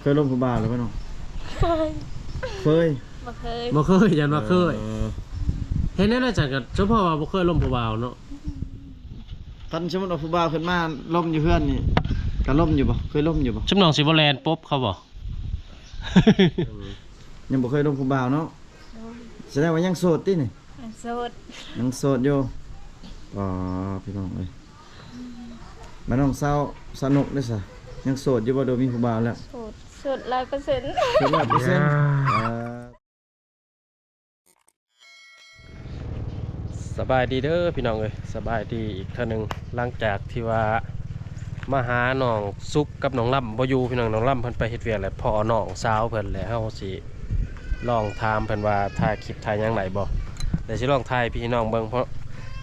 ເຄີຍລົມຜູ້ບ່າວແລ້ວບໍ່ນ້ອງ? ເຄີຍ. ເຄີຍ? ບໍ່ເຄີຍ. ບໍ່ເຄີຍ ຢ້ານວ່າເຄີຍ. ເອີ ເຮັດແນວໃດຈັ່ງກະສົມພໍວ່າບໍ່ເຄີຍລົມຜູ້ບ່າວເນາະ? ຄັນສົມມຸດວ່າຜູ້ບ່າວຂຶ້ນມາລົມຢູ່ເຮືອນນີ້ ກະລົມຢູ່ບໍ່? ເຄີຍລົມຢູ່ບໍ່? ຊຸມນ້ອງຊິບໍ່ແລ່ນປົບເຂົາບໍ່? ຍັງບໍ່ເຄີຍລົມຜູ້ບ່າວເນາະ? ໂດຍ. ສະແດງວ່າຍັງໂສດຕິນີ້? ຍັງໂສດ. ຍັງໂສດຢູ່. ອໍ ພີ່ນ້ອງເອີຍ. ແມ່ນ້ອງສາວ ສາວນົກເດ້ຊະ ຍັງໂສດຢູ່ບໍ່ ຫຼືມີຜູ້ບ່າວແລ້ວ? ໂສດ ໂສດຮ້ອຍເປີເຊັນ. ໂສດຮ້ອຍເປີເຊັນ. ອ່າ ສະບາຍດີເດີພີ່ນ້ອງເອີຍ ສະບາຍດີອີກເທື່ອໜຶ່ງ ຫຼັງຈາກທີ່ວ່າມາຫານ້ອງສຸກກັບນ້ອງລຳບໍ່ຢູ່ພີ່ນ້ອງ. ນ້ອງລຳເພິ່ນໄປເຮັດວຽກແລ້ວ ພໍ້ນ້ອງສາວເພິ່ນແລ້ວ ເຮົາຊິລອງຖາມເພິ່ນວ່າຖ່າຍຄລິບຖ່າຍຫຍັງໄດ້ບໍ່ ແລ້ວຊິລອງຖ່າຍໃຫ້ພີ່ນ້ອງເບິ່ງ ເພາະ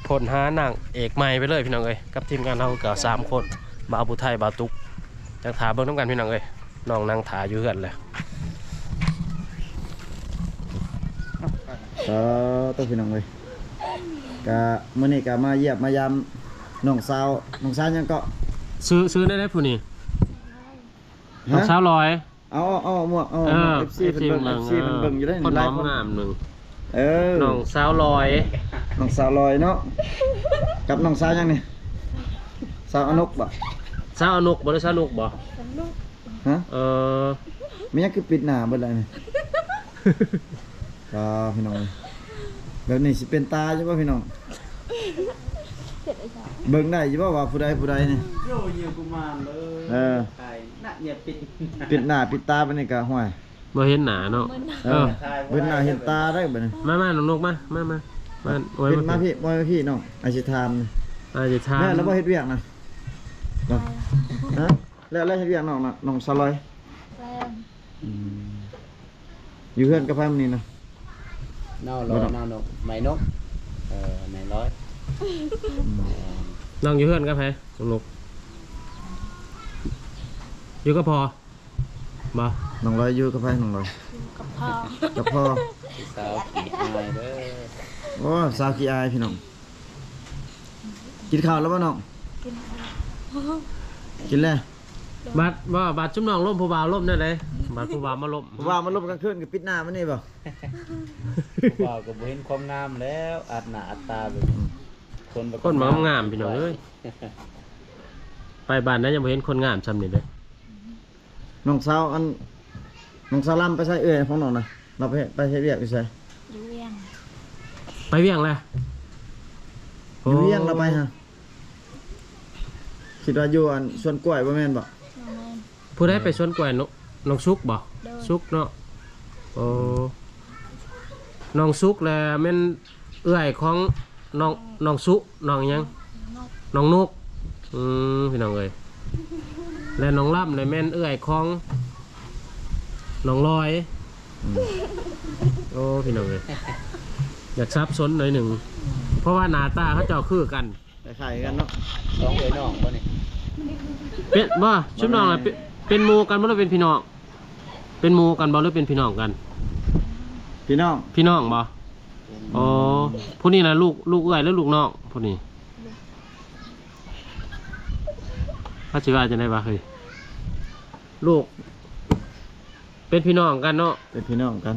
ຄົ້ນຫານາງເອກໃໝ່ໄປເລີຍພີ່ນ້ອງເອີຍ ກັບທີມງານເຮົາກໍສາມຄົນ ບ່າວຜູ້ໄທ ບ່າວຕຸກ ຈັ່ງຖ້າເບິ່ງນຳກັນພີ່ນ້ອງເອີຍ. ນ້ອງນັ່ງຖ້າຢູ່ເຮືອນແຫຼະ. ເອີ ໂຕພີ່ນ້ອງເອີຍ ກະມື້ນີ້ກະມາຢ້ຽມມາຢາມນ້ອງສາວ ນ້ອງສາວຫຍັງເກາະ? ຊື່ ຊື່ແນວໃດຜູ້ນີ້? ຮະ? ນ້ອງສາວລອຍ. ເອົາ ເອົາ ເອົາໝວກ ເອົາໝວກ ເອີ ເອັຟຊີ ເອັຟຊີ ເພິ່ນເບິ່ງ ເອີ ເອັຟຊີ ເພິ່ນເບິ່ງຢູ່ເດ້ ເພິ່ນ ຫຼາຍຄົນ ງາມໜຶ່ງ. ເອີ ນ້ອງສາວລອຍ ນ້ອງສາວລອຍເນາະ ກັບນ້ອງສາວຫຍັງນີ້? ສາວອະນົກບໍ່? ສາວອະນົກບໍ່ ຫຼືສາວນຸກບໍ່? ສາວນຸກ. ຮະ? ເອີ ແມ່ນຫຍັງຄືປິດໜ້າເບິດລະນີ້? ອ່າ ພີ່ນ້ອງ ແບບນີ້ຊິເປັນຕາຢູ່ບໍ່ພີ່ນ້ອງ? ເປັນອີຫຍັງ? ເບິ່ງໄດ້ຢູ່ບໍ່ວ່າຜູ້ໃດຜູ້ໃດນີ້? ໂຍ ເຫຍື່ອກຸມານເລີຍ. ເອີ ຕາຍນະ ເຫຍື່ອປິດ ປິດໜ້າປິດຕາບາດນີ້ກະ ຫ້ວຍ ບໍ່ເຫັນໜ້າເນາະ. ເອີ ເອີ ເຫັນໜ້າເຫັນຕາໄດ້ບາດນີ້. ມາ ມາ ນ້ອງນົກ ມາ ມາ ມາ ມາ ໂອ້ຍ ມາ ມາພີ່ ມາພີ່ນ້ອງ ອ້າຍຊິຖາມ ອ້າຍຊິຖາມ. ແລ້ວ ແລ້ວບໍ່ເຮັດວຽກນະ? ຮະ? ແລ້ວ ແລ້ວເຮັດວຽກນ້ອງນະ ນ້ອງສາວລອຍ? ແລ້ວ ອືມ ຢູ່ເຮືອນກັບໃຜມື້ນີ້ນະ? ນ້າວລອຍ ນ້າວນົກ ໄມ້ນົກ ເອີ ໄມ້ລອຍ. ອືມ ນ້ອງຢູ່ເຮືອນກັບໃຜ ນ້ອງນົກ? ຢູ່ກັບພໍ່ ບໍ່? ນ້ອງລອຍຢູ່ກັບໃຜ ນ້ອງລອຍ? ກັບພໍ່ ກັບພໍ່. ສາວຂີ້ອາຍເດີ. ໂອ້ ສາວຂີ້ອາຍພີ່ນ້ອງ. ກິນເຂົ້າແລ້ວບໍ່ນ້ອງ? ກິນແລ້ວ. ກິນແລ້ວ. ບາດ ວ່າບາດຊຸມນ້ອງລົມຜູ້ບ່າວລົມແນວໃດ? ບາດຜູ້ບ່າວມາລົມ ຜູ້ບ່າວມາລົມກາງຄືນກໍປິດໜ້າມານີ້ບໍ່? ຜູ້ບ່າວກໍບໍ່ເຫັນຄວາມງາມແລ້ວ ອັດໜ້າອັດຕາແບບນີ້. ອືມ ຄົນບໍ່ ຄົນມັກງາມພີ່ນ້ອງເອີຍ. ໄປບ້ານໃດຍັງບໍ່ເຫັນຄົນງາມຊ່ຳນີ້ເດ້. ນ້ອງສາວ ອັນ ນ້ອງສາວລຳໄປໃສເອື້ອຍຂອງນ້ອງນະ? ລາວໄປ ໄປເຮັດວຽກຢູ່ໃສ? ຢູ່ວຽງ. ໄປວຽງແລ້ວ? ຢູ່ວຽງ ໂອ້ ລາວໄປຫາ ຄິດວ່າຢູ່ອັນສວນກ້ວຍບໍ່ແມ່ນບໍ່? ບໍ່ແມ່ນ. ຜູ້ໃດໄປສວນກ້ວຍ? ນ້ອງ ນ້ອງສຸກບໍ່? ໂດຍ. ສຸກເນາະ. ໂອ້ ນ້ອງສຸກແລ້ວແມ່ນ ເອື້ອຍຂອງນ້ອງ ນ້ອງສຸ ນ້ອງຫຍັງ? ນ້ອງນົກ. ອືມ ພີ່ນ້ອງເອີຍ ແລະນ້ອງລຳນີ້ແມ່ນເອື້ອຍຂອງນ້ອງລອຍ. ອືມ ໂອ້ ພີ່ນ້ອງເອີຍ ຢາກສັບສົນໜ້ອຍໜຶ່ງ ເພາະວ່າໜ້າຕາເຂົາເຈົ້າຄືກັນ. ຄ້າຍໆກັນເນາະ. ສອງເອື້ອຍນ້ອງບໍ່ນີ້? ເປັນ ບໍ່ ຊຸມນ້ອງນະ ເປັນ ເປັນໝູ່ກັນບໍ່ ຫຼືເປັນພີ່ນ້ອງ? ເປັນໝູ່ກັນບໍ່ ຫຼືເປັນພີ່ນ້ອງກັນ? ພີ່ນ້ອງ. ພີ່ນ້ອງບໍ່? ອໍ ຜູ້ນີ້ນະ ລູກ ລູກເອື້ອຍ ຫຼືລູກນ້ອງ ຜູ້ນີ້? ເຂົາຊິວ່າຈັ່ງໃດວະເຮີ້ຍ? ລູກ ເປັນພີ່ນ້ອງກັນເນາະ. ເປັນພີ່ນ້ອງກັນ.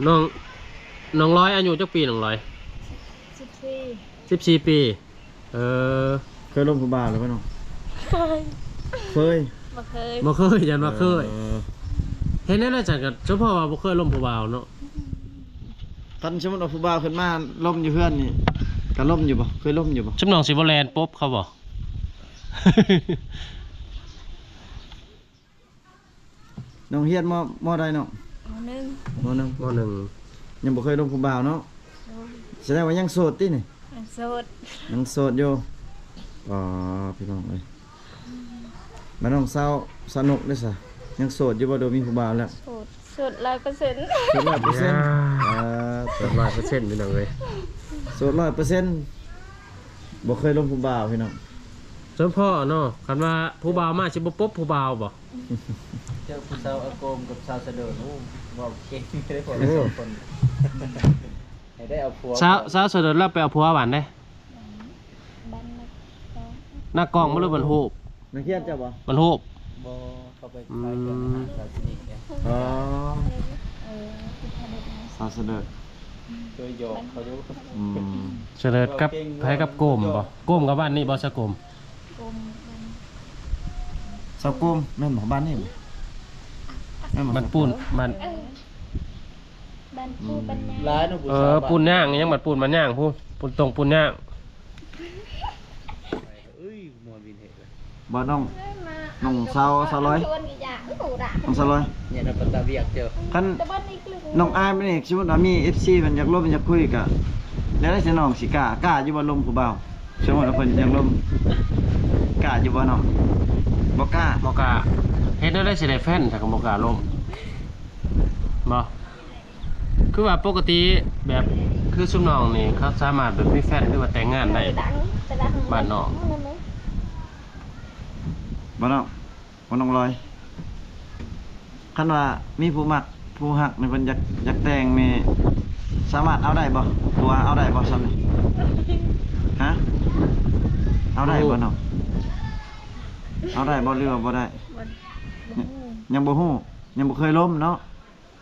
ນ້ອງ ນ້ອງລອຍອາຍຸຈັກປີ ນ້ອງລອຍ? ສິບສີ່. ສິບສີ່ປີ. ເອີ ເຄີຍລົມຜູ້ບ່າວແລ້ວບໍ່ນ້ອງ? ເຄີຍ. ເຄີຍ? ບໍ່ເຄີຍ. ບໍ່ເຄີຍ ຢ້ານວ່າເຄີຍ. ເອີ ເຮັດແນວໃດຈັ່ງກະສົມພໍວ່າບໍ່ເຄີຍລົມຜູ້ບ່າວເນາະ. ຄັນສົມມຸດວ່າຜູ້ບ່າວຂຶ້ນມາລົມຢູ່ເຮືອນນີ້ ກະລົມຢູ່ບໍ່? ເຄີຍລົມຢູ່ບໍ່? ຊຸມນ້ອງຊິບໍ່ແລ່ນປົບເຂົາບໍ່? ນ້ອງຮຽນ ມ.ໃດນ້ອງ? ມ.ໜຶ່ງ. ມ.ໜຶ່ງ. ມ.ໜຶ່ງ ຍັງບໍ່ເຄີຍລົມຜູ້ບ່າວເນາະ. ໂດຍ. ສະແດງວ່າຍັງໂສດຕິນີ້? ຍັງໂສດ. ຍັງໂສດຢູ່. ອໍ ພີ່ນ້ອງເອີຍ ແມ່ນ້ອງສາວ ສາວນົກເດ້ຊະ ຍັງໂສດຢູ່ບໍ່ ຫຼືມີຜູ້ບ່າວແລ້ວ? ໂສດ. ໂສດຮ້ອຍເປີເຊັນ. ໂສດຮ້ອຍເປີເຊັນ. ອ່າ ໂສດຮ້ອຍເປີເຊັນ ພີ່ນ້ອງເອີຍ ໂສດຮ້ອຍເປີເຊັນ. ບໍ່ເຄີຍລົມຜູ້ບ່າວພີ່ນ້ອງ. ສົມພໍເນາະ ຄັນວ່າຜູ້ບ່າວມາຊິບໍ່ປົບຜູ້ບ່າວບໍ່? ເຈີຜູ້ສາວອາໂກມກັບສາວສະເດີນ ໂອ້ ເວົ້າເກັ່ງເດ້ພວກສອງຄົນ. ໃຫ້ໄດ້ເອົາຜົວ ສາວ ສາວສະເດີນລາວໄປເອົາຜົວບ້ານໃດ? ບ້ານນາກອງ. ນາກອງບໍ່ ຫຼືບ້ານໂຮບ? ນັກຮຽນເຈົ້າບໍ່? ບ້ານໂຮບ. ບໍ່. ໄປຂາຍເຄື່ອງອາຫານສາວຊິນີເດ້. ອໍ ເອີ ສາວສະເຫຼີດ ເຄີຍຫຍອກເຂົາຢູ່. ອືມ ສະເຫຼີດກັບໃຜ ກັບໂກມບໍ່? ໂກມກັບບ້ານນີ້ບໍ່? ສາວໂກມ ໂກມ ສາວໂກມແມ່ນບໍ່? ບ້ານນີ້ບໍ່? ແມ່ນບໍ່? ບ້ານປູນ ບ້ານ ເອີ ບ້ານປູນບ້ານຍາງ ຫຼາຍເນາະ ເອີ ປູນຍາງ ຍັງບ້ານປູນບ້ານຍາງພຸ້ນ ປູນຕົງປູນຍາງ. ເອີຍ ມ່ວນວິນເຮດເລີຍ ບໍ່ນ້ອງ ນ້ອງສາວ ສາວລອຍ ນ້ອງສາວລອຍ ເນາະ ປັດຕາວຽກເຈົ້າ. ຄັນນ້ອງອາຍມານີ້ ສົມມຸດວ່າມີເອັຟຊີເພິ່ນຢາກລົມຢາກຄຸຍກະ ແນວໃດຊິນ້ອງຊິກ້າ ກ້າຢູ່ບໍ່ລົມຜູ້ບ່າວ? ສົມມຸດວ່າເພິ່ນຢາກລົມ ກ້າຢູ່ບໍ່ນ້ອງ? ບໍ່ກ້າ ບໍ່ກ້າ. ເຮັດແນວໃດຊິໄດ້ແຟນ ຖ້າກໍບໍ່ກ້າລົມ ບໍ່? ຄືວ່າປົກກະຕິແບບ ຄືຊຸມນ້ອງນີ້ ເຂົາສາມາດແບບມີແຟນ ຫຼືວ່າແຕ່ງງານໄດ້ບໍ່ ບ້ານນ້ອງ? ບໍ່ນ້ອງ ບໍ່ນ້ອງລອຍ ຄັນວ່າມີຜູ້ມັກຜູ້ຮັກນີ້ ເພິ່ນຢາກ ຢາກແຕ່ງນີ້ ສາມາດເອົາໄດ້ບໍ່? ຜົວເອົາໄດ້ບໍ່ຊ່ຳນີ້? ຮະ ເອົາໄດ້ບໍ່ນ້ອງ? ເອົາໄດ້ບໍ່ ຫຼືວ່າບໍ່ໄດ້? ບໍ່ ຍັງ ຍັງບໍ່ຮູ້ ຍັງບໍ່ເຄີຍລົມເນາະ.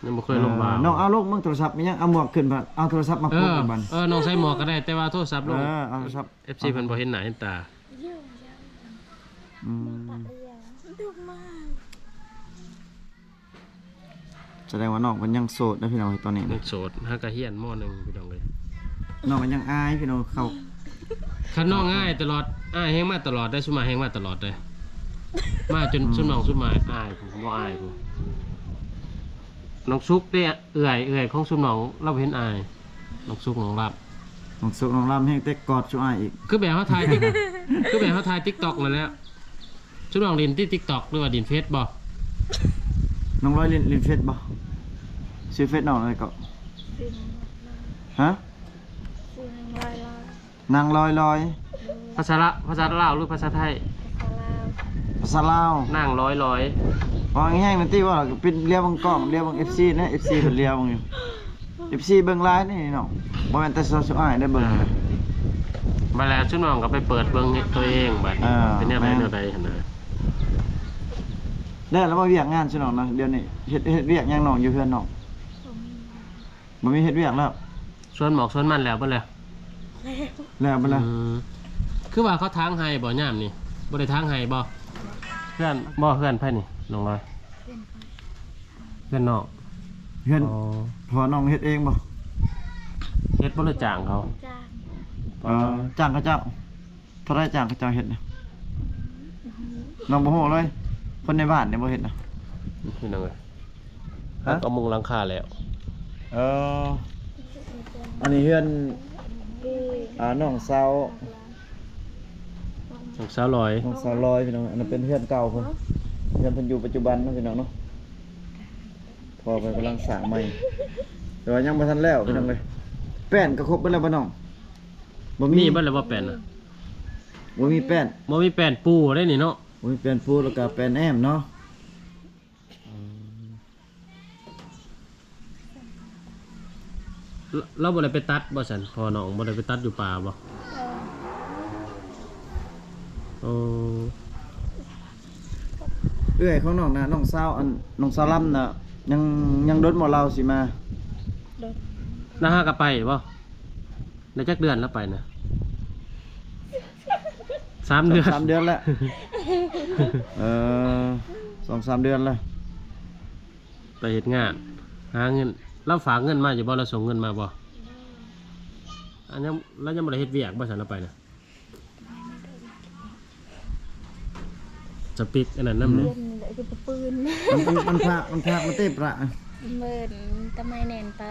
ຍັງບໍ່ເຄີຍລົມບ່າວ. ເອີ ນ້ອງເອົາລົງເບິ່ງໂທລະສັບ ມີຫຍັງ ເອົາໝວກຂຶ້ນ ເອົາໂທລະສັບມາປົກ ເອີ ບັດ ເອີ ນ້ອງໃສ່ໝວກກໍໄດ້ ແຕ່ວ່າໂທລະສັບລົງ ເອີ ເອົາໂທລະສັບ ເອັຟຊີເພິ່ນບໍ່ເຫັນໜ້າເຫັນຕາ. ອືມ ສະແດງວ່ານ້ອງເພິ່ນຍັງໂສດເດີພີ່ນ້ອງ ຕອນນີ້ ຍັງໂສດ ຫາກະຮຽນ ມໍໜຶ່ງ ພີ່ນ້ອງເອີຍ. ນ້ອງກໍຍັງອາຍພີ່ນ້ອງ ເຂົາ ຄັນນ້ອງອາຍຕະຫຼອດ ອາຍແຮງມາຕະຫຼອດໄດ໋ ຊຸມມາແຮງມາຕະຫຼອດເດ້ ມາຈົນ ອືມ ຊຸມນ້ອງຊຸມມາອາຍ ບໍ່ອາຍ ນ້ອງສຸກເດ້ ເອື້ອຍ ເອື້ອຍຂອງຊຸມນ້ອງ ລາວບໍ່ເຫັນອາຍ ນ້ອງສຸກ ນ້ອງລຳ ນ້ອງສຸກ ນ້ອງລຳແຮງແຕ່ກອດຊຸມອາຍອີກ ຄືແບບເຮົາຖ່າຍຕິກ ຄືແບບເຮົາຖ່າຍຕິກຕັອກນັ້ນແຫຼະ. ຊຸມນ້ອງຫຼິ້ນຕິກຕັອກ ຫຼືວ່າຫຼິ້ນເຟສບໍ່? ນ້ອງລອຍຫຼິ້ນ ຫຼິ້ນເຟສບໍ່? ຊື່ເຟສນ້ອງຫຍັງເກາະ? ຊື່ ຮະ? ຊື່ນາງລອຍລອຍ ນາງລອຍລອຍ ໂດຍ ພາສາລາວ ພາສາລາວ ຫຼືພາສາໄທ? ພາສາລາວ ພາສາລາວ ນາງລອຍລອຍ. ເວົ້າແຮງໆໜ່ອຍຕິ ເວົ້າແລ້ວກໍປິດ ລຽວເບິ່ງກ້ອງ ລຽວເບິ່ງເອັຟຊີແດ່ ເອັຟຊີເພິ່ນລຽວເບິ່ງຢູ່ ເອັຟຊີເບິ່ງຫຼາຍນີ້ນ້ອງ ບໍ່ແມ່ນແຕ່ສາວ ສາວອ້າຍໄດ້ເບິ່ງ. ອ່າ ບັດແລ້ວຊຸມນ້ອງກໍໄປເປີດເບິ່ງໂຕເອງບັດ ເອີ ເປັນແນວໃດ ແນວໃດຫັ້ນນະ. ແລ້ວລະບໍ່ ວຽກງານຊຸມນ້ອງນະ ດຽວນີ້ເຮັດ ເຮັດວຽກຫຍັງນ້ອງ ຢູ່ເຮືອນນ້ອງ? ບໍ່ມີ ບໍ່ມີເຮັດວຽກແລ້ວ ສວນໝອກສວນມັນແລ້ວເບິດແລ້ວ. ແລ້ວເບິດແລ້ວ ອືມ ຄືວ່າເຂົາຖາງໄຮ່ບໍ່ຍາມນີ້? ບໍ່ໄດ້ຖາງໄຮ່ບໍ່? ເຮືອນບໍ່? ເຮືອນໃຜນີ້ນ້ອງລອຍ? ເຮືອນ ເຮືອນນ້ອງ ເຮືອນ ອໍ ພໍ່ນ້ອງເຮັດເອງບໍ່? ເຮັດບໍ່ ຫຼືຈ້າງເຂົາ? ຈ້າງ ອໍ ຈ້າງເຂົາເຈົ້າ. ເທົ່າໃດຈ້າງເຂົາເຈົ້າເຮັດນະ? ນ້ອງບໍ່ຮູ້ເລີຍ ຄົນໃນບ້ານນີ້ບໍ່ເຮັດນະ ພີ່ນ້ອງເອີຍ. ຮະ? ເອົາມຸງຫຼັງຄາແລ້ວ. ເອີ ອັນນີ້ເຮືອນ ອ່າ ນ້ອງສາວ ນ້ອງສາວລອຍ ນ້ອງສາວລອຍພີ່ນ້ອງ. ອັນນັ້ນເປັນເຮືອນເກົ່າເພິ່ນ ເຮືອນເພິ່ນຢູ່ປັດຈຸບັນເນາະພີ່ນ້ອງເນາະ. ພໍ່ເພິ່ນກຳລັງສ້າງໃໝ່ ແຕ່ວ່າຍັງບໍ່ທັນແລ້ວ ອືມ ພີ່ນ້ອງເອີຍ. ແປ້ນກໍຄົບເບິດແລ້ວບໍ່ນ້ອງ? ບໍ່ມີ ມີເບິດແລ້ວບໍ່ແປ້ນນະ? ບໍ່ມີແປ້ນ ບໍ່ມີແປ້ນປູໄດ໋ນີ້ເນາະ. ໂອ້ຍ ແປ້ນປູ ແລ້ວກໍແປ້ນແອ້ມເນາະ. ອືມ ລ- ລາວບໍ່ໄດ້ໄປຕັດບໍ່ຊັ້ນ? ພໍ່ນ້ອງບໍ່ໄດ້ໄປຕັດຢູ່ປ່າບໍ່? ໂອ້ ເອື້ອຍຂອງນ້ອງນະ ນ້ອງສາວ ອັນ ນ້ອງສາວລຳນະ ຍັງ ຍັງດົນບໍ່ລາວຊິມາ? ດົນ. ລາວຫາກໍໄປບໍ່? ໄດ້ຈັກເດືອນລະໄປນະ? ສາມເດືອນ ສອງສາມເດືອນແລ້ວ. ເອີ ສອງສາມເດືອນແລ້ວ ໄປເຮັດງານ ຫາເງິນ. ລາວຝາກເງິນມາຢູ່ບໍ່? ລາວສົ່ງເງິນມາບໍ່? ອັນຍັງ ລາວຍັງບໍ່ໄດ້ເຮັດວຽກບໍ່ຊັ້ນລາວໄປນະ? ສະປິກອັນນັ້ນນຳ ອືມ ນີ້ ມັນ ມັນພາກ ມັນພາກມາເຕະປະ ເມີນຕະໄມແໜ້ນປະ.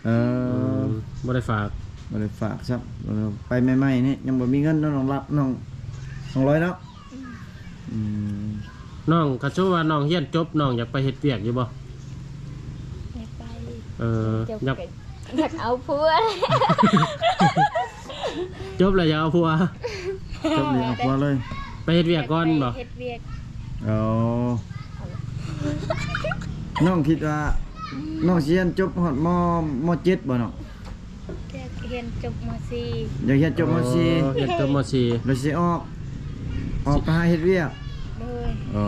ເອີ ອືມ ບໍ່ໄດ້ຝາກ ບໍ່ໄດ້ຝາກຊ້ຳ. ເອີ ໄປໃໝ່ໆນີ້ຍັງບໍ່ມີເງິນເນາະ ນ້ອງລະ ນ້ອງ ນ້ອງລອຍເນາະ. ອືມ ອືມ ນ້ອງ ຄັນສົມມຸດວ່ານ້ອງຮຽນຈົບ ນ້ອງຢາກໄປເຮັດວຽກຢູ່ບໍ່? ຢາກໄປ. ເອີ ຈົບ ຢາກ ກໍຢາກເອົາຜົວ. ຈົບແລ້ວຢາກເອົາຜົວ ຈົບນີ້ເອົາຜົວເລີຍ. ໄປເຮັດວຽກກ່ອນບໍ່? ເຮັດວຽກ. ອໍ ນ້ອງຄິດວ່ານ້ອງຊິຮຽນຈົບຮອດ ມ ມ ເຈັດບໍ່ນ້ອງ? ຢາກຮຽນຈົບ ມ ສີ່. ຢາກຮຽນຈົບ ມ ສີ່. ອໍ ຮຽນຈົບ ມ ສີ່ ແລ້ວຊິອອກ ອອກໄປຫາເຮັດວຽກ. ໂດຍ. ອໍ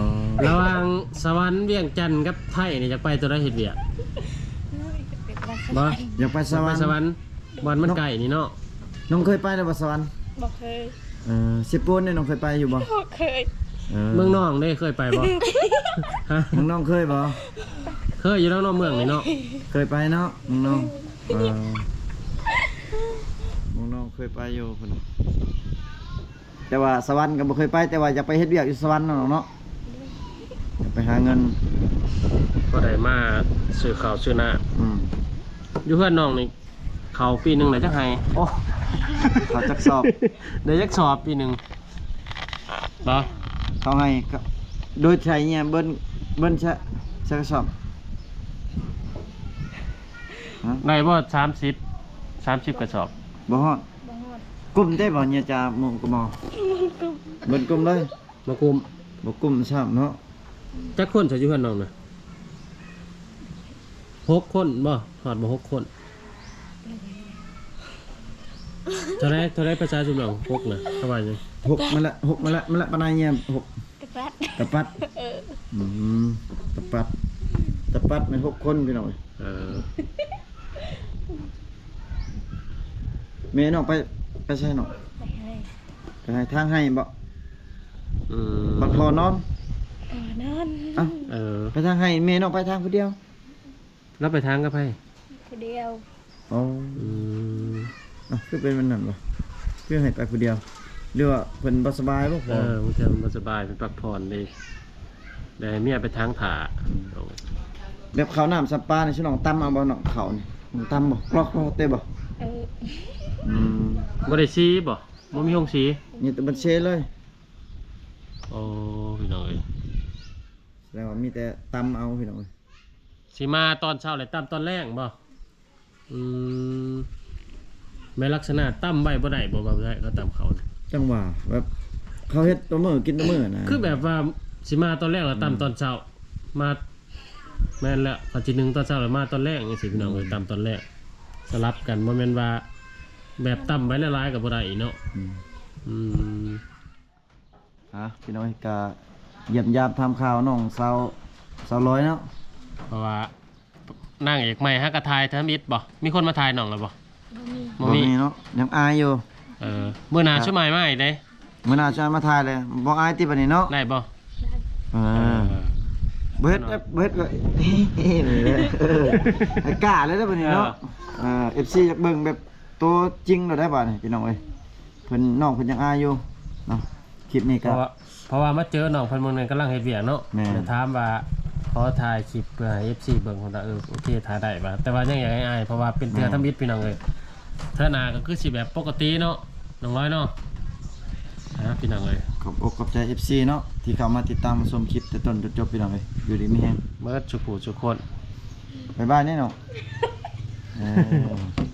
ລະຫວ່າງສະຫວັນ ວຽງຈັນ ກັບໄທນີ້ ຢາກໄປຕົວໃດເຮັດວຽກ? ບໍ່ ຢາກໄປສະຫວັນ ຢາກໄປສະຫວັນ ບ່ອນມັນໃກ້ນີ້ເນາະ. ນ້ອງເຄີຍໄປແລ້ວບໍ່ສະຫວັນ? ບໍ່ເຄີຍ. ເອີ ເຊໂປນນີ້ນ້ອງເຄີຍໄປຢູ່ບໍ່? ບໍ່ເຄີຍ. ເອີ ເມືອງນອງເດ້ ເຄີຍໄປບໍ່? ຮະ ເມືອງນອງເຄີຍບໍ່? ເຄີຍຢູ່ແລ້ວເນາະ ເມືອງນີ້ເນາະ. ເຄີຍໄປເນາະ ເມືອງນອງ. ເອີ ເມືອງນອງເຄີຍໄປຢູ່ພຸ້ນ. ແຕ່ວ່າສະຫວັນກໍບໍ່ເຄີຍໄປ ແຕ່ວ່າຢາກໄປເຮັດວຽກຢູ່ສະຫວັນເນາະ ເນາະ ຢາກໄປຫາເງິນ ພໍໄດ້ມາຊື້ເຂົ້າຊື້ນ້ຳ. ອືມ ຢູ່ເຮືອນນ້ອງນີ້ ເຂົ້າປີໜຶ່ງໄດ້ຈັກໄຮ່? ໂອ້ ເຂົ້າຈັກສອບ? ໄດ້ຈັກສອບປີໜຶ່ງ? ບໍ່ ເຂົ້າໄຮ່ກໍ ໂດຍໃຊ້ເຫຍ ເບິ່ນ ເບິ່ນຊະ ຊະກະສອບ ຮະ? ໄດ້ບໍ່ ສາມສິບ ສາມສິບກະສອບ? ບໍ່ຮອດ. ບໍ່ຮອດ. ກຸ້ມໄດ້ບໍ່ເຫຍ ຈາໝູ່ກໍບໍ່ ບໍ່ກຸ້ມ ເບິ່ນກຸ້ມເລີຍ. ບໍ່ກຸ້ມ ບໍ່ກຸ້ມຊ້ຳເນາະ. ຈັກຄົນຊະຢູ່ເຮືອນນ້ອງນະ? ຫົກຄົນບໍ່? ຮອດບໍ່ຫົກຄົນ? ເທົ່າໃດ ເທົ່າໃດ ພາສາຊຸມນ້ອງ ຫົກນະ ເຂົາວ່າຫຍັງ? ຫົກ ມາລະ ຫົກ ມາລະ ມາລະ ປານໃດເຫຍ ຫົກ ຕະປັດ. ຕະປັດ. ເອີ ອືມ ຕະປັດ ຕະປັດແມ່ນຫົກຄົນ ພີ່ນ້ອງ. ເອີ ແມ່ນ້ອງໄປ ໄປໃສນ້ອງ? ໄປໄຮ່. ໄປໄຮ່ ທາງໄຮ່ບໍ່? ອືມ ບັກທໍ່ນອນ ເອີ ນອນ. ເອົ້າ ເອີ ໄປທາງໄຮ່ ແມ່ນ້ອງໄປທາງຜູ້ດຽວ? ລາວໄປທາງກັບໃຜ? ຜູ້ດຽວ. ອໍ ອືມ ເອົ້າ ຄືເປັນແບບນັ້ນບໍ່? ຄືໃຫ້ໄປຜູ້ດຽວ ຫຼືວ່າເພິ່ນບໍ່ສະບາຍບໍ່? ເອີ ບາງເທື່ອເພິ່ນບໍ່ສະບາຍ ເພິ່ນພັກຜ່ອນເດ້ ແລ້ວໃຫ້ເມຍໄປທາງຖ້າ. ອືມ ແບບເຂົ້ານ້ຳສຳປານີ້ ຊິນ້ອງຕຳເອົາບໍ່ນ້ອງ ເຂົ້ານີ້ ຕຳບໍ່? ກອກໆ ເຕະບໍ່? ເອີ ອືມ ບໍ່ໄດ້ສີບໍ່? ບໍ່ມີໂຮງສີ ມີແຕ່ບັນເຊເລີຍ. ໂອ້ ພີ່ນ້ອງເອີຍ ສະແດງວ່າມີແຕ່ຕຳເອົາ ພີ່ນ້ອງເອີຍ. ຊິມາຕອນເຊົ້າ ແລ້ວຕຳຕອນແລງບໍ່? ອືມ ແມ່ນລັກສະນະຕຳໄວ້ບໍ່ໄດ້ບໍ່ ວ່າເຂົາຕຳເຂົ້າ? ຈັ່ງວ່າ ແບບເຂົາເຮັດຕົວມື້ກິນຕົວມື້ນະ ຄືແບບວ່າຊິມາຕອນແລງ ແລ້ວຕຳ ອືມ ຕອນເຊົ້າ ມາ ແມ່ນແລ້ວ ເຂົາຊິໜຶ້ງຕອນເຊົ້າ ແລ້ວມາຕອນແລງ ຈັ່ງຊີ້ ພີ່ນ້ອງເອີຍ. ອືມ ຕຳຕອນແລງ ສະຫຼັບກັນ ບໍ່ແມ່ນວ່າແບບຕຳໄວ້ຫຼາຍໆ ກໍບໍ່ໄດ້ເນາະ. ອືມ ອືມ ອ່າ ພີ່ນ້ອງ ກະຢ້ຽມຢາມຖາມຂ່າວນ້ອງສາວ ສາວລອຍເນາະ ເພາະວ່ານາງເອກໃໝ່ຫາກະຖ່າຍທຳອິດບໍ່? ມີຄົນມາຖ່າຍນ້ອງແລ້ວບໍ່? ບໍ່ມີ ບໍ່ມີ ບໍ່ມີເນາະ ຍັງອາຍຢູ່. ເອີ ມື້ໜ້າ ອ່າ ຊຸມອ້າຍມາອີກເດ້ ມື້ໜ້າຊຸມອ້າຍມາຖ່າຍເລີຍ ບໍ່ອາຍຕິບາດນີ້ເນາະ? ໄດ້ບໍ່? ເອີ ເອີ ບໍ່ເຮັດ ບໍ່ເຮັດ ເອີ ໃຫ້ກ້າເລີຍເດີບາດນີ້ເນາະ. ເອີ ເອີ ເອັຟຊີ ຢາກເບິ່ງແບບ ໂຕຈິງໂລດໄດ໋ບາດນີ້ ພີ່ນ້ອງເອີຍ ເພິ່ນ ນ້ອງເພິ່ນຍັງອາຍຢູ່ເນາະ. ຄລິບນີ້ກໍ ເພາະວ່າ ເພາະວ່າມາເຈີນ້ອງເພິ່ນມື້ໜຶ່ງກຳລັງເຮັດວຽກເນາະ. ແມ່ນ ແລ້ວຖາມວ່າຂໍຖ່າຍຄລິບເພື່ອໃຫ້ເອັຟຊີເບິ່ງ ເພິ່ນວ່າ ເອີ ໂອເຄ ຖ່າຍໄດ້ວ່າ ແຕ່ວ່າຍັງຢາກອາຍໆ ເພາະວ່າເປັນເທື່ອ ແມ່ນ ທຳອິດ ພີ່ນ້ອງເອີຍ. ເທື່ອໜ້າກໍຄືຊິແບບປົກກະຕິເນາະ ນ້ອງລອຍເນາະ. ອ່າ ພີ່ນ້ອງເອີຍ ຂອບອົກຂອບໃຈເອັຟຊີເນາະ ທີ່ເຂົ້າມາຕິດຕາມມາຊົມຄລິບແຕ່ຕົ້ນຈົນຈົບ ພີ່ນ້ອງເອີຍ. ຢູ່ດີມີແຮງເບິດສູ່ຜູ້ສູ່ຄົນ. ບາຍບາຍເດ້ນ້ອງ. ເອີ